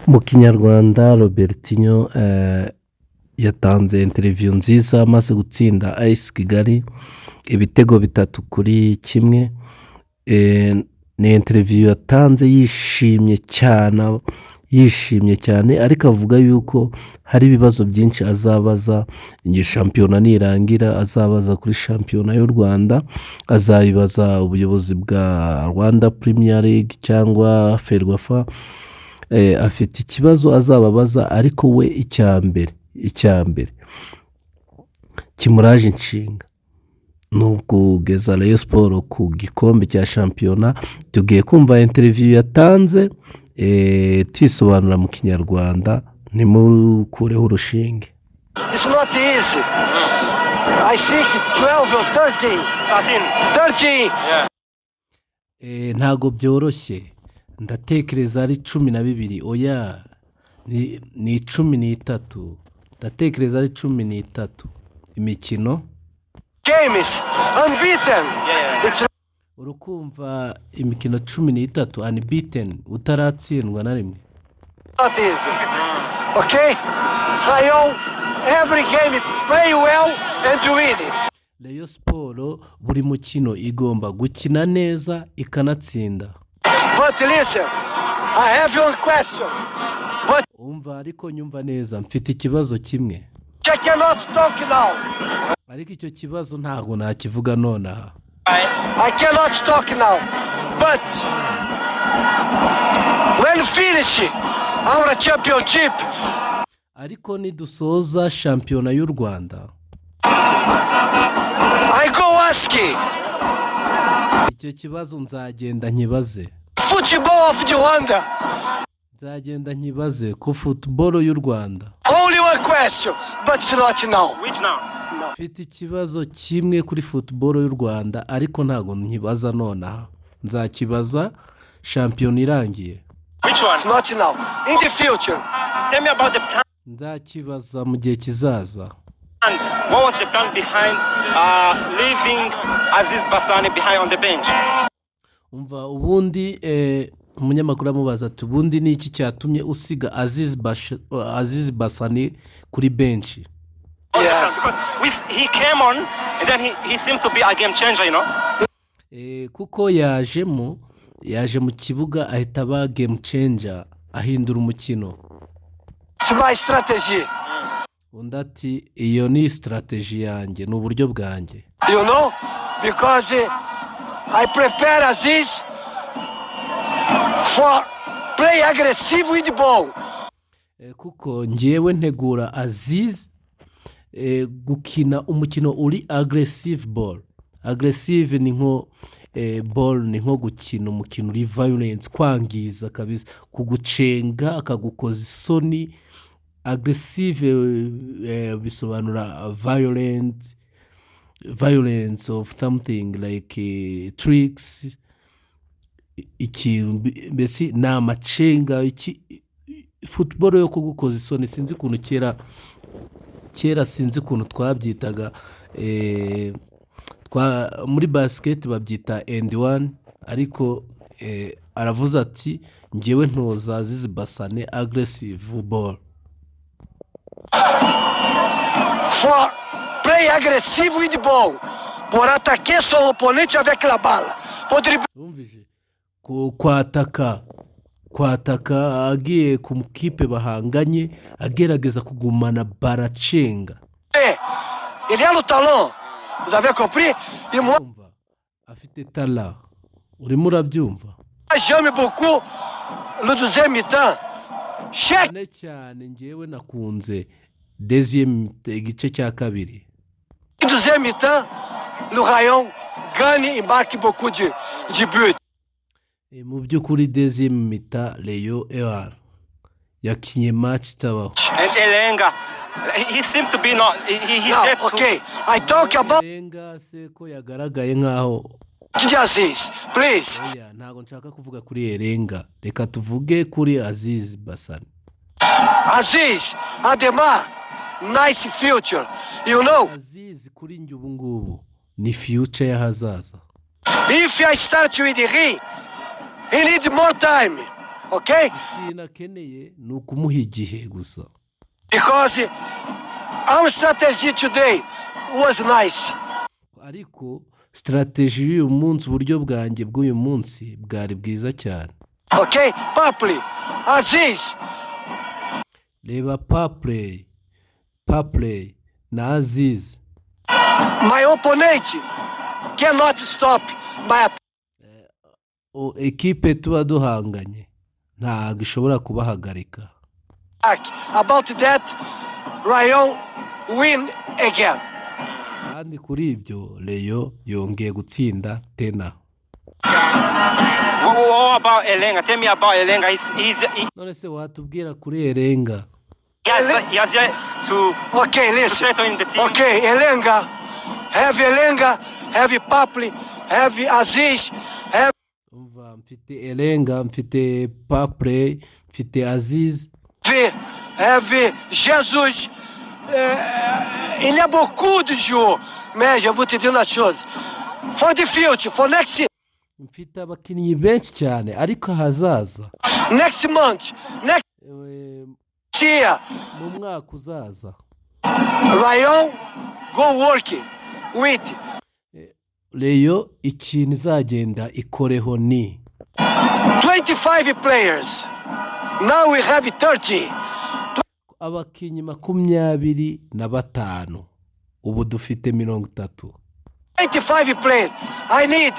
Mu Kinyarwanda, Robertinho yatanze interview nziza amaze gutsinda AS Kigali ibitego 3-1. Ni interview yatanze yishimye cyane, yishimye cyane, ariko avuga yuko hari ibibazo byinshi azabaza igihe shampiyona nirangira. Azabaza kuri shampiyona y'u Rwanda, azabibaza ubuyobozi bwa Rwanda Premier League cyangwa FERWAFA. Afite ikibazo azababaza, ariko we icya mbere kimuraje inshinga ni ukugeza Rayon Sports ku gikombe cya shampiyona. Tugiye kumva interview yatanze tuyisobanura mu Kinyarwanda, ntimukureho urushinge. It's not easy. I think 12 or 13. 13. 13. Yeah. Ntabwo byoroshye, ndatekereza ari 12, oya, ni 13, ndatekereza ari 13 imikino. Games unbeaten. Yeah. It's Urukumva, imikino 13 unbeaten, utaratsindwa na rimwe. not easy. Okay? Rayon, every game play well and win. Rayon Sports buri mukino igomba gukina neza ikanatsinda. But listen, I have one question. But Umva, ariko nyumva neza, mfite ikibazo kimwe. I cannot talk now. Ariko icyo kibazo ntabwo nakivuga nonaha. I cannot talk now. But when finish our championship, Ariko nidusoza shampiyona y'u Rwanda, I go ask icyo kibazo nzagenda nkibaze. football of Rwanda. Nzagenda nkibaze ku football y'u Rwanda. Only one question, but it's not now. Which now? Mfite ikibazo kimwe kuri football y'u Rwanda, ariko ntabwo nkibaza nonaha, nzakibaza shampiyona irangiye. Which one? Not now. In the future. Tell me about the plan. Nzakibaza mu gihe kizaza. What was the plan behind leaving Aziz Bassane behind on the bench? Umva, ubundi umunyamakuru amubaza ati: "Ubundi ni iki cyatumye usiga Aziz Bassane kuri bench?" What's the Yes. plan? Because he came on and then he seems to be a game changer. Kuko yajemo, yaje mu kibuga ahita aba game changer, ahindura umukino. It's my strategy. Undi ati: "Iyo ni strategy yanjye, ni uburyo bwanjye." Because I prepare Aziz for play aggressive with the ball. Kuko ngewe ntegura Aziz gukina umukino uri aggressive ball. Aggressive ni nko ball, ni nko gukina umukino uri violence, kwangiza kabisa, kugucenga akagukoza isoni. Aggressive bisobanura violent, violence of something like tricks, ikintu mbese ni amacenga, football yo kugukoza isoni. Sinzi ukuntu kera kera, sinzi ukuntu twabyitaga, muri basket babyita and one. Ariko aravuze ati: "Ngewe ntoza Aziz Bassane aggressive ball." For play aggressive with the ball. Pour attaquer son opponent avec la balle. Pour dribbler Wumvise kwataka agiye ku mukipe bahanganye, agerageza kugumana baracenga. Il a le talent. Vous avez compris? Et moi, Umva, afite talent, urimo urabyumva? j'aime beaucoup le deuxième mi-temps. Chaque Cyane cyane ngewe nakunze deuxième, igice cya kabiri. deuxième mi-temps, le Rayon gagne et marque beaucoup de buts. Mu by'ukuri deuxième mi-temps Rayon ewa yakinye match itabaho. And Elenga, he seems to be not. He Now, said to, okay, I talk about Elenga se ko yagaragaye nkaho Aziz, please. Oya, ntabwo nshaka kuvuga kuri Elenga, reka tuvuge kuri Aziz Bassane. Aziz, Ademar, nice future. You know, Aziz kuri njye ubu ngubu ni future y'ahazaza. if I start with him, he need more time. Okay? Ikintu akeneye ni ukumuha igihe gusa. Because our strategy today was nice. Ariko strategy y'uyu munsi, uburyo bwanjye bw'uyu munsi bwari bwiza cyane. Okay? Papli, Aziz, Reba Papley na Aziz. My opponent cannot stop my Ekipe tuba duhanganye ntabwo ishobora kubahagarika. Attack. About that, Rayon win again. Kandi kuri ibyo Rayon yongeye gutsinda tena. What about Elenga? Tell me about Elenga. He None se watubwira kuri Erenga? has yet to Okay, listen. settle in the team. Okay, Elenga. Have Elenga, have Papli, have Aziz, have Umva, mfite Erenga, mfite Papley, mfite Aziz. Have Jesus. Il y a beaucoup de joueurs, mais je vous te dire une chose. For the future, for next Mfite abakinnyi benshi cyane, ariko ahazaza, next month, next year, mu mwaka uzaza, Rayon go work with Rayon ikintu izagenda ikoreho ni 25 players. Now we have 30. Abakinnyi 25, ubu dufite 30. 25 players. I need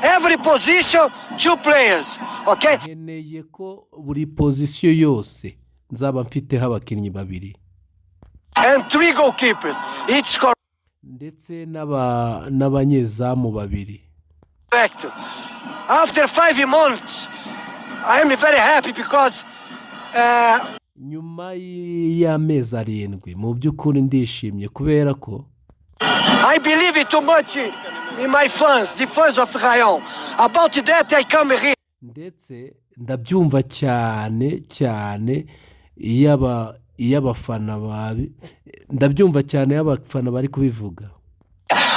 every position two players. Okay? Nkeneye ko buri position yose nzaba mfiteho abakinnyi babiri. And three goalkeepers. It's Ndetse n'abanyezamu babiri. correct. After 5 months, I am very happy because Nyuma y'amezi 7, mu by'ukuri ndishimye kubera ko I believe too much in my fans, the fans of Rayon. About that, I come here. Ndetse ndabyumva cyane cyane iyo abafana babi, ndabyumva cyane iyo abafana bari kubivuga.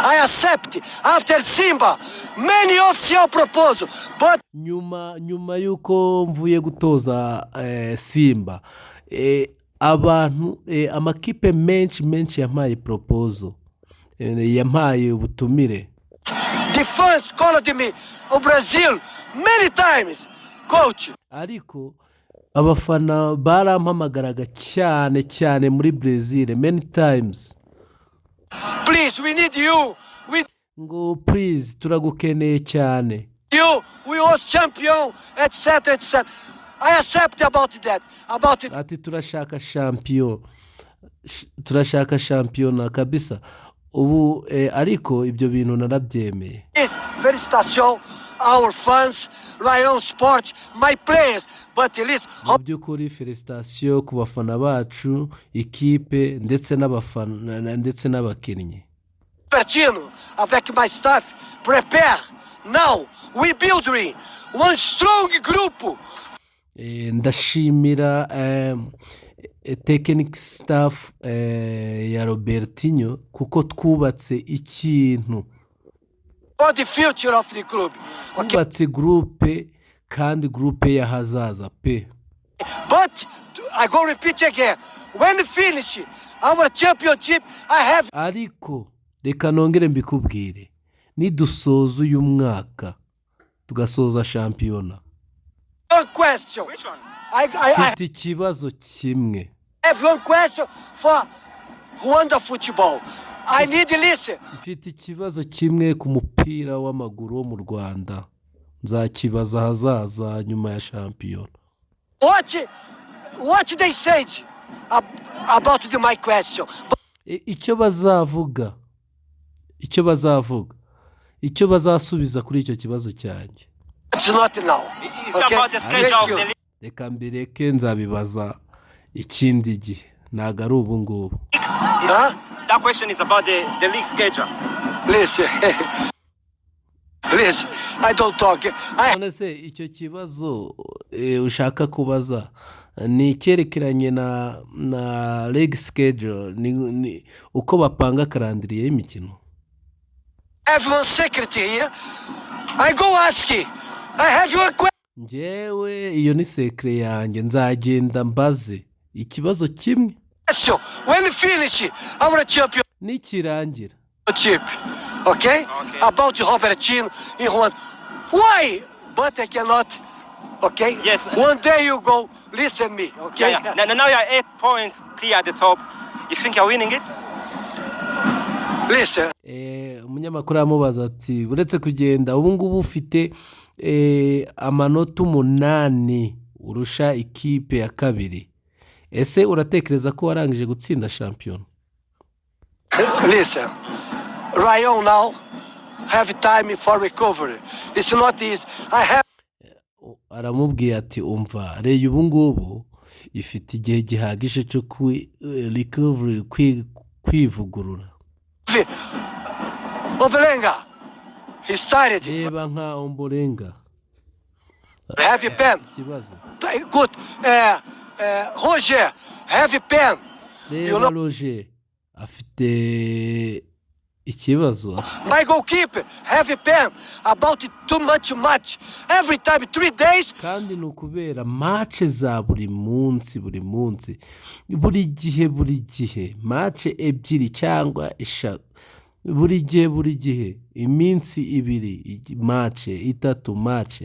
I accept after Simba many of your proposal, but Nyuma y'uko mvuye gutoza Simba, abantu, amakipe menshi menshi yampaye proposal, yampaye ubutumire. The fans called me of Brazil many times, coach. Ariko abafana barampamagaraga cyane cyane muri Brazil many times. Please, we need you. We Ngo please, turagukeneye cyane. You, we was champion, etc., etc. I accept about that. About it. Ati turashaka champion, turashaka shampiyona kabisa ubu, ariko ibyo bintu narabyemeye. This. Félicitations, our fans, Rayon Sport, my players. But listen, Mu by'ukuri félicitations ku bafana bacu, ikipe ndetse n'abafana ndetse n'abakinnyi. Robertinho, avec my staff, prepare. Now, we building one strong group. Ndashimira technical staff ya Robertinho kuko twubatse ikintu. For the future of the club. Okay? Twubatse groupe, kandi groupe y'ahazaza pe. But I go repeat again. When finish our championship, I have Ariko reka nongere mbikubwire, nidusoza uyu mwaka, tugasoza shampiyona, one question. Which one? I mfite ikibazo kimwe. Have one question for Rwanda football. I need to listen. Mfite ikibazo kimwe ku mupira w'amaguru wo mu Rwanda, nzakibaza ahazaza nyuma ya shampiyona. What they said about my question. But Icyo bazavuga, icyo bazasubiza kuri icyo kibazo cyanjye. It's not now. It's about the schedule Thank of you. the league. Reka mbireke, nzabibaza ikindi gihe, ntabwo ari ubu ngubu. Huh? That question is about the league schedule. Listen. Listen. I don't talk. I None se icyo kibazo ushaka kubaza ni icyerekeranye na league schedule, ni uko bapanga calendrier y'imikino? Have one secret here. I go ask. I have one question. Njyewe iyo ni secret yanjye, nzagenda mbaze ikibazo kimwe. Question. When finish our championship, Nikirangira. Okay? Okay. About Robertinho in Rwanda. Why? But I cannot. Okay? Yes. One day you go, listen me, okay? Yeah. Now you are 8 points clear at the top. You think you're winning it? Listen. Umunyamakuru aramubaza ati: "Uretse kugenda, ubu ngubu ufite amanota 8 urusha ikipe ya kabiri, ese uratekereza ko warangije gutsinda shampiyona?" Listen. Rayon now have time for recovery. It's not easy. I have Aramubwiye ati: "Umva, Rayon ubu ngubu ifite igihe gihagije cyo recovery, kwivugurura." Ombolenga. He started. Reba nka Ombolenga. Have pain. Ikibazo. Good. Roger, have pain. You Reba know, Roger afite ikibazo. My goalkeeper have pain about too much match. Every time, 3 days, Kandi ni ukubera match za buri munsi, buri munsi, buri gihe, buri gihe, match ebyiri cyangwa eshatu buri gihe, buri gihe, iminsi 2 match itatu match.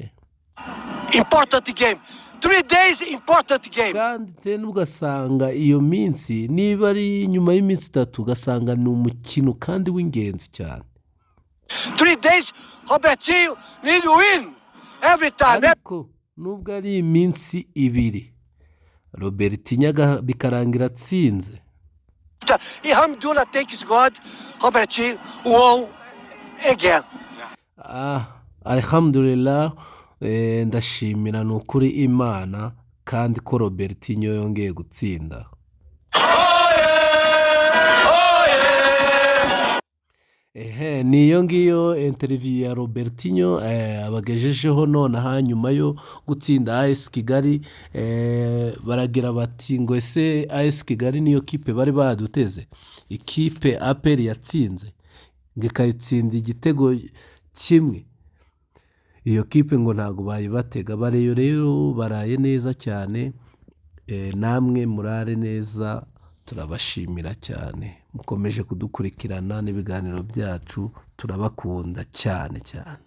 Important game. 3 days, important game. Kandi tena ugasanga iyo minsi, niba ari nyuma y'iminsi 3, ugasanga ni umukino kandi w'ingenzi cyane. 3 days, Robertinho need to win. Every time. Ariko nubwo ari iminsi 2, Robertinho bikarangira atsinze. Alhamdulillah, thanks God, Robertinho won again. Ah, alhamdulillah, ndashimira ni ukuri Imana kandi ko Robertinho yongeye gutsinda. Ehe, niyo ngiyo interview ya Robertinho abagejejeho nonaha nyuma yo gutsinda AS Kigali. Baragira bati ngo: "Ese AS Kigali niyo kipe bari baduteze?" Ikipe APR yatsinze ngo ikayitsinda igitego kimwe, iyo kipe ngo ntabwo bayibatega. Bareyo rero baraye neza cyane. Namwe murare neza, turabashimira cyane mukomeje kudukurikirana n'ibiganiro byacu, turabakunda cyane cyane.